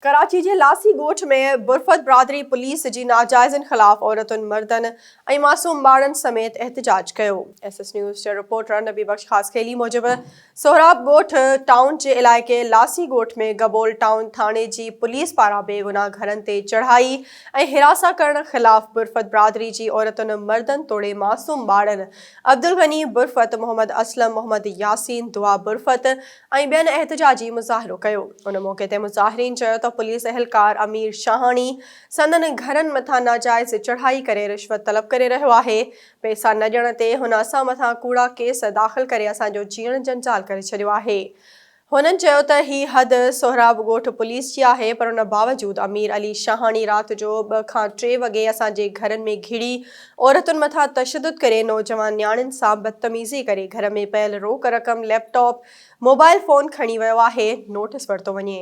ڪراچي جي لاسي ڳوٺ ۾ برفت برادري پوليس جي ناجائزين خلاف عورتن، مردن ۽ معصوم ٻارڙن سميت احتجاج ڪيو. ايس ايس نيوز جي رپورٽر نبي بخش خاصخيلي موجب سهراب ڳوٺ ٽائون جي علائقي لاسي ڳوٺ ۾ گبول ٽائون ٿاڻي جي پوليس پاران بيگناهه گهرن تي چڙهائي ۽ هراسان ڪرڻ خلاف برفت برادري جي عورتن، مردن توڙي معصوم ٻارڙن عبدالغني برفت، محمد اسلم، محمد ياسين، دعا برفت ۽ ٻين احتجاجي مظاهرو ڪيو. ان موقعي تي مظاهرين چيو ته پوليس اهلڪار امير شاهاڻي سندن گهرن مٿان ناجائز چڙهائي ڪري رشوت طلب ڪري رهيو آهي، پئسا نه ڏيڻ تي هن اسان مٿان ڪوڙا ڪيس داخل ڪري اسان جو جيئڻ جنجال ڪري ڇڏيو آهي. هنن چيو ته هي حد سهراب ڳوٺ پوليس جي آهي پر ان باوجود امير علي شاهاڻي رات جو ٻه کان ٽي وڳي اسان جي گهرن ۾ گهڙي عورتن مٿان تشدد ڪري نوجوان نياڻين سان بدتميزي ڪري گهر ۾ پيل روڪ رقم ليپ ٽاپ، موبائل فون کڻي ويو آهي، نوٽيس ورتو وڃي.